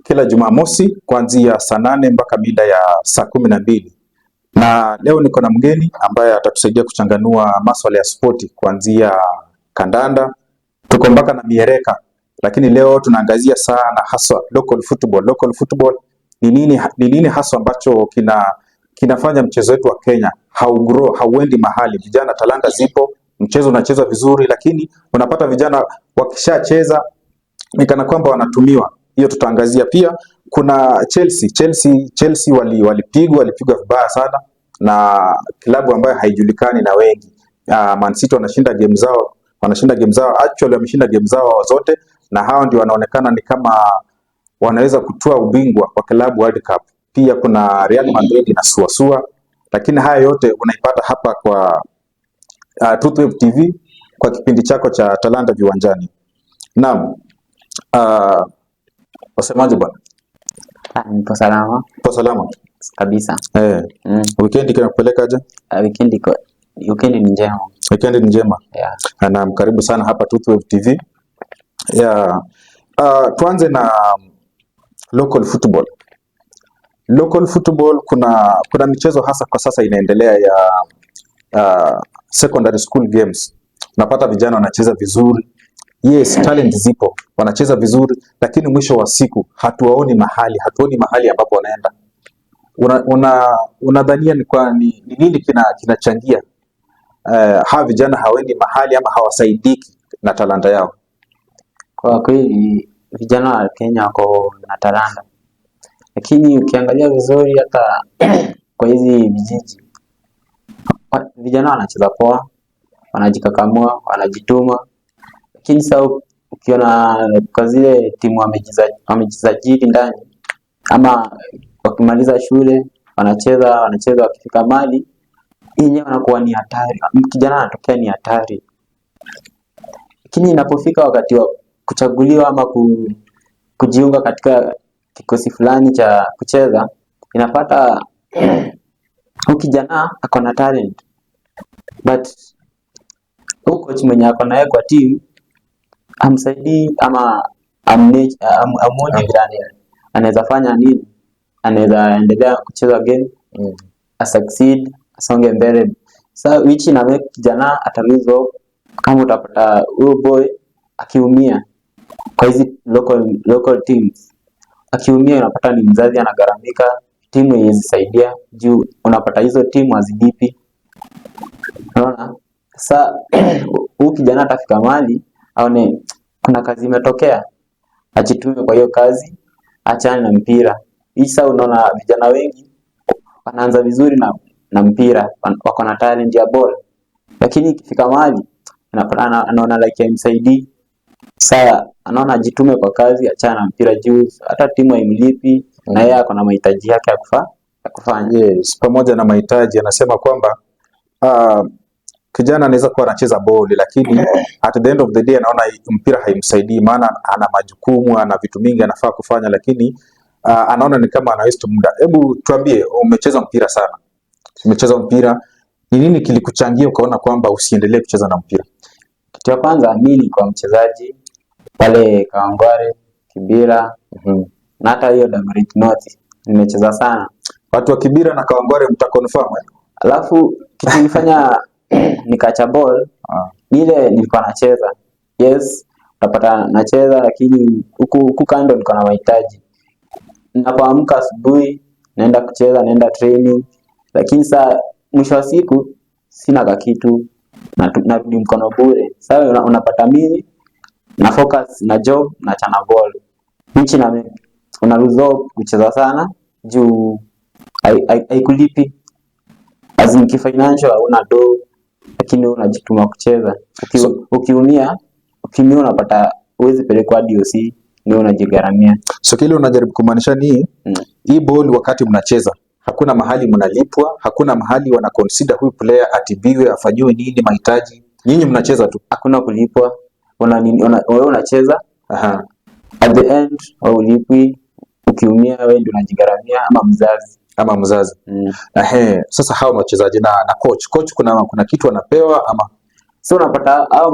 Kila Jumamosi kuanzia saa 8 mpaka mida ya saa 12, na leo niko na mgeni ambaye atatusaidia kuchanganua maswala ya spoti kuanzia kandanda, tuko mpaka na miereka, lakini leo tunaangazia sana haswa local football. Local football ni nini haswa ambacho kinafanya mchezo wetu wa Kenya haugrow, hauendi mahali? Vijana talanta zipo, mchezo unachezwa vizuri, lakini unapata vijana wakishacheza ni kana kwamba wanatumiwa. Hiyo tutaangazia pia. Kuna Chelsea, Chelsea walipigwa vibaya sana na klabu ambayo haijulikani na wengi. Man City wanashinda game zao, wanashinda game zao, actually wameshinda game zao zote, na hao ndio wanaonekana ni kama wanaweza kutoa ubingwa wa Club World Cup. Pia kuna Real Madrid na suasua, lakini haya yote unaipata hapa kwa Truthwave TV kwa kipindi chako cha Talanta Viwanjani. Naam, wasemaje bwana? Ah, nipo salama. Po salama kabisa. Eh. Weekend kinakupeleka aje? Ah, weekend ni njema. Weekend ni njema. Yeah. Naam, karibu sana hapa Truthwave TV. Yeah. Tuanze na local football. Local football kuna michezo hasa kwa sasa inaendelea ya secondary school games. Unapata vijana wanacheza vizuri. Yes, talent zipo, wanacheza vizuri, lakini mwisho wa siku hatuwaoni mahali, hatuoni mahali ambapo wanaenda. Unadhania ni nini kinachangia hawa vijana hawaendi mahali ama hawasaidiki na talanta yao? Kwa kweli vijana wa Kenya wako na talanta, lakini ukiangalia vizuri hata kwa hizi vijiji vijana wanacheza poa, wanajikakamua, wanajituma, lakini sasa ukiona kwa zile timu wamejisajili ndani ama wakimaliza shule wanacheza wanacheza, wakifika mahali yenyewe wanakuwa ni hatari, kijana anatokea ni hatari, lakini inapofika wakati wa kuchaguliwa ama kujiunga katika kikosi fulani cha kucheza, inapata huyu kijana ako na talent, but huyu coach mwenye ako naye kwa team amsaidii ama amuone vile anaweza fanya nini, anaweza endelea kucheza game, asucceed, asonge mbele. Sa which ina make kijana ata lose hope. Kama utapata huyo boy akiumia kwa hizi local teams, akiumia unapata ni mzazi anagharamika, timu haiwezi saidia juu unapata hizo timu hazilipi. Unaona? Sa huyu kijana atafika mahali aone kuna kazi imetokea, ajitume kwa hiyo kazi, achane na mpira. Hii sasa unaona vijana wengi wanaanza vizuri na mpira, wako na talent ya ball, lakini ikifika mahali anaona like haimsaidii. Sasa anaona ajitume kwa kazi, achana na mpira juu hata timu haimlipi na yeye ako na mahitaji yake ya kufanya. Yes, pamoja na mahitaji anasema kwamba kijana anaweza kuwa anacheza boli lakini at the end of the day anaona mpira haimsaidii, maana ana majukumu, ana vitu mingi anafaa kufanya, lakini anaona ni kama ana waste muda. Hebu tuambie, umecheza mpira sana, umecheza mpira, ni nini kilikuchangia ukaona kwamba usiendelee kucheza na mpira? Kitu ya kwanza, mi nilikuwa mchezaji pale Kawangware, Kibera na hata hiyo Dagoretti North nimecheza sana. Watu wa Kibera na Kawangware mtaconfirm, eh? Alafu kitu ilifanya nikaacha ball ni ile nilikuwa nacheza. Yes, utapata nacheza lakini huku huku kando niko na mahitaji. Ninapoamka asubuhi naenda kucheza, naenda training, lakini saa mwisho wa siku sina kakitu, narudi mkono bure. Sasa unapata mimi na focus na job na chana ball, which ina una lose hope kucheza sana juu haikulipi, as in kifinancial hauna do, lakini wewe unajituma kucheza. Ukiumia unapata huwezi pelekwa hadi hosi, ni wewe unajigharamia. So kile unajaribu kumaanisha ni hii ball wakati mnacheza hakuna mahali mnalipwa, hakuna mahali wana consider huyu player atibiwe, afanyiwe nini, mahitaji. Nyinyi mnacheza tu. Hakuna kulipwa, wewe unacheza, at the end wewe ulipwi, ukiumia wewe ndio unajigharamia ama mzazi. Ama mzazi. Ehe, sasa hao wachezaji na coach kuna kitu wanapewa ama? So unapata hao